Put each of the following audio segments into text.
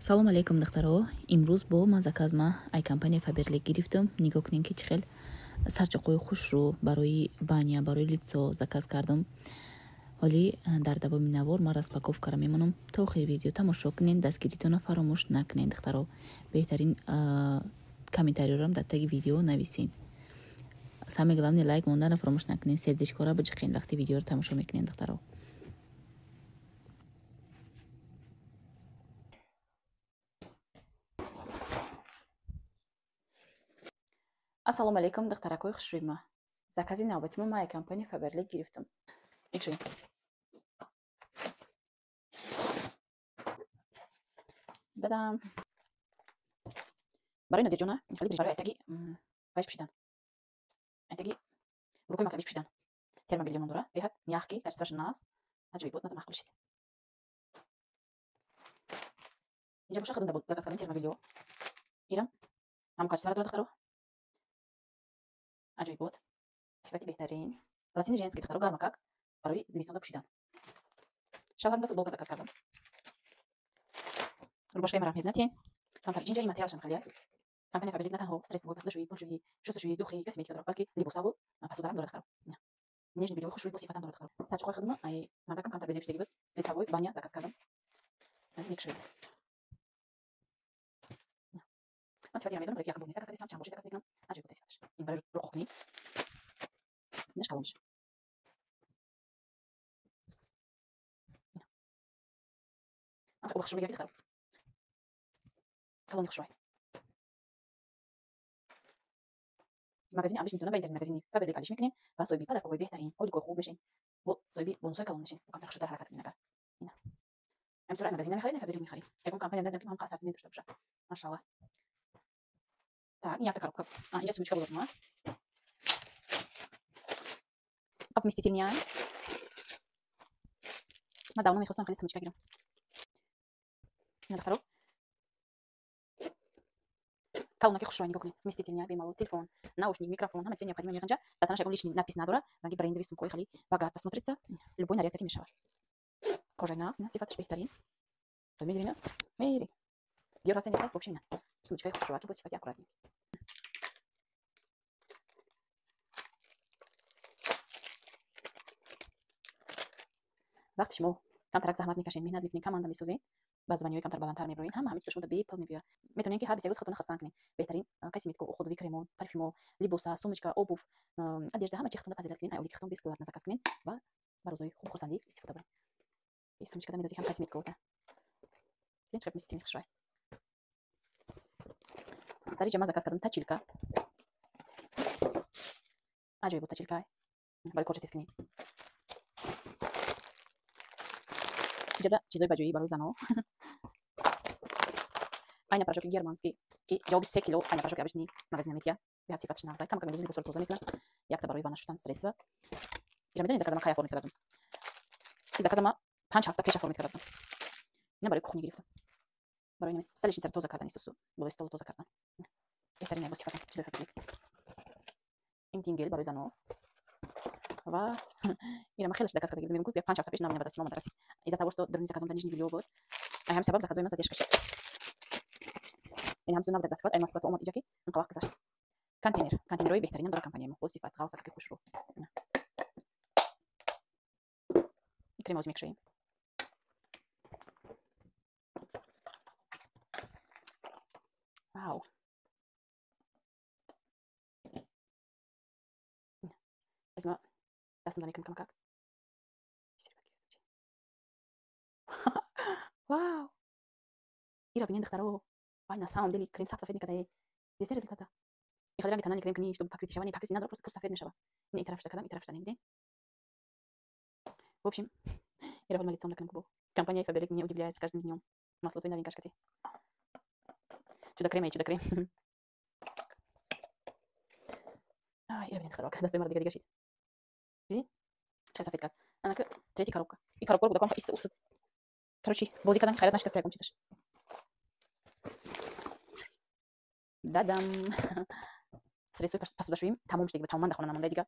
Салом алейкум, духтаро. Имрӯз бо ман заказ ма ай компания Фаберлик гирифтам. Нигоҳ кунед, ки чӣ хел сарчоқҳои хушрӯ барои баня, барои лицо заказ кардам. Ҳоли дар давоми навор ман распаковкара мемонам. То охири видео тамошо кунед, дастгиритонро фаромӯш накунед, духтаро. Беҳтарин комментариёрам дар таги видео нависед. Самое главное, лайк монданро фаромӯш накунед, сердечкора биҷиқед, вақти видеоро тамошо мекунед, духтаро. Ассалому алейкум, духтаракои хушрӯйма. Закази навбатима ман компания Фаберлик гирифтам. Мекушоем. Дадам. Барои Нодирҷона хеле барои айтаги вайш пӯшидан. Айтаги рукои мактабиш пӯшидан. Термобельёмон дора, беҳад мягкий, качествоаш нағз. Аҷоиб буд, мата маъқул шид. Инҷа боша худам буд заказ кардам термобельё. Ирам ҳам качествора дора, духтаро. Аҷоиб буд. Сифати беҳтарин. Лосини женский, духтаро, гармакак барои зимистонда пӯшидан. Шавҳарам футболка заказ кардам. Рубашкаи марам ҳед натиен. Камтар ҷинҷа и материалшам хеле. Компания Фаберлик на танҳо средствои посудашӯӣ, пулшӯӣ, шустушӯӣ, духи, косметика дорад, балки либосаву посударам дорад, духтаро. Нижний бельё хушрӯй бо сифатам дорад, духтаро. Сарчоқҳои худма ай мардакам камтар безеб шудагӣ буд. Лицевой баня заказ кардам. Аз мекушоем. Ман сифатиро медонам, балки якум бор нест заказ кардам, чанд бор заказ мекунам. Аҷоиб буд сифаташ. Ин барои руқоқкунӣ. Инаш калониш. Хушрӯ мегирад, духтаро. Калони хушрӯй. Магазини абиш метавонад ба интернет магазини Фаберлик алиш мекунем ва соҳиби подаркҳои беҳтарин, оликҳои хуб мешин. Бо соҳиби бонусҳои калон мешин. Камтар хушрӯтар ҳаракат кунед агар. Ина. Ҳамисора магазин намехаред, Фаберлик мехаред. Ягон компания надидам, ки ҳам ассортимент дошта бошад. Машаллах. Так, ин якта коробка. А, инҷа сумочка буд ма. Вместительная. Ман давно мехостам хеле сумочка гирам. Ина, духтаро. Калонаки хушрӯй, нигоҳ кунед. Вместительная, бемалол, телефон, наушник, микрофон, ҳама чизи необходимое меғанҷа. Дар танаш ягон лишний надпись надора. Ранги брендовый сумкаҳои хеле богато смотрится. Любой наряд кати мешавад. Кожаи нағз, сифаташ беҳтарин. Хеле мегирем, мегирем. Диёр ҳаста неста, в общем, сумочкаи хушрӯаки бо сифати аккуратный. Вақти шумо камтарак заҳмат мекашед, меҳнат мекунед, команда месозед, ба званиҳои камтар баландтар мебироед, ҳама ҳамин чизо шумо бепул мебиёяд. Метавонед, ки ҳар 21 рӯз худтонро хассан кунед. Беҳтарин косметика, уходовый кремо, парфюмо, либоса, сумочка, обувь, одежда, ҳама чи худтонро позволять кунед, ай олики худтон бесплатно заказ кунед ва ба рӯзҳои хуб хурсандӣ истифода баред. И сумочкада медозӣ ҳам косметика. Дидед, чӣ вместительный, хушрӯй. Дар инҷа ман заказ кардам точилка. Аҷоиб буд точилка. Барои корча тез кунӣ. Инҷа чизои баҷоӣ барои занҳо. Айна порошоки германский, ки ҷавоби 3 кило айна порошоки обычный магазин наметия. Беҳад сифаташ нағзай. Кам кам медозӣ, либосро тоза мекунад. Якта барои ванна шудан средства. Ира медонед, заказа ман кай оформить кардам? Ин заказа ман 5 ҳафта пеш оформить кардам. Ина барои кухня гирифтам. Барои столешницаро тоза кардан, истосу болои столро тоза кардан. Беҳтарин бо сифатам чизои Фаберлик. Ин тингел барои занҳо. Ва ира ман хеле заказ карда гирифтам. Мегӯям, 5 ҳафта пеш нам ба дасти ма омада расид. Из-за того, что даруни заказам нижний бельё буд. Ай ҳамин сабаб заказои ман задержка шуд. Яъне ҳамчунин набуда дастхат, ай Москва омад иҷа, ки инқа вақт гузашт. Контейнер, контейнерҳои беҳтаринам дора компанияи мо. Бо сифат, ғалсаки хушрӯ. Ин крем оз мекушоем. Вау. Аз ма дастам мекунам камакак. Вау! Ира бинед, духтаро. Вай, на самом деле крем сап сафед мекарда. Здесь результата. И хеле ранги тональный крем кунӣ, чтобы покрытие шава, не покрытие надора, просто пуст сафед мешава. Ин и тарафшта кардам, и тарафшта нигде. В общем, ира ҳол лицом накунам кубо. Компания Фаберлик меня удивляет с каждым днем. Масло той новинка шкати. Чудо крем, чудо крем. Ай, ира бинед, духтаро, дастой мара дига дига шид. Дидӣ? Чӣ сафед кард. Анака третий коробка. И коробка кудакон ис усуд. Короче, бозӣ кардан хайрат нашикаста ягон чизаш. Дадам. Средствои посудашӯим тамом шудагӣ, тамоман дар хона намонда дига.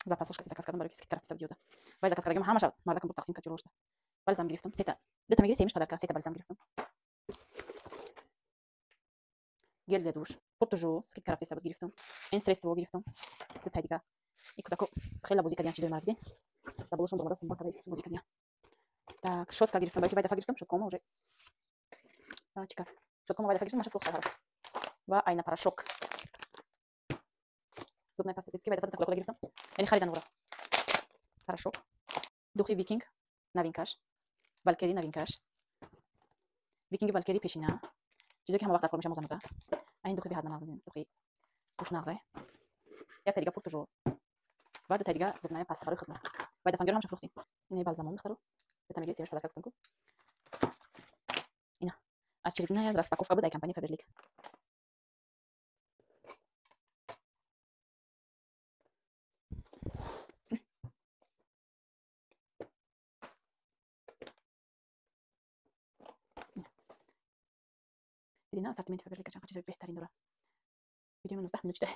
Запасош заказ кардам, барои ки скидка рафта диёда. Вай заказ кардагим ҳамаша мардакам буд, тақсим кард ҷурошта. Бальзам гирифтам. Сета. Дута мегири, семиш подарка, сета бальзам гирифтам. Гель для душ. Пуртужу, скидка рафтеста буд, гирифтам. Ин средство гирифтам. Дутай дига. И кудако хеле бозӣ кардиян, чизои мара диден. Да болошон баромада сумба карда бозӣ кардиян. Так, щётка гирифтам, барои ки вай дафъа гирифтам, щёткаома уже. Чика. Щёткаома вай дафъа гирифтам, маша фурӯхта ҳаро. Ва айна порошок. Зубная паста детский, вай дафъа дута куда гирифтам. Яъне харидан ура. Порошок. Духи Викинг, новинкаш. Валкери новинкаш. Викинги Валкери пешина. Чизое ки ҳама вақт дар кор мешавам озанота. Айн духи беҳад манағз, духи пушнағзай. Якта дига пуртужо. Ва дута дига зубная паста барои худмон. Вай дафъа ҳамаша фурӯхтем. Ина бальзамон, духтаро. Дута меги севаш подарка гуфтам ку. Ина. Очередная распаковка буд ай компания Фаберлик. Дидина ассортименти Фаберлика чанд чизои беҳтарин дора. Видеои 19 минут шуда.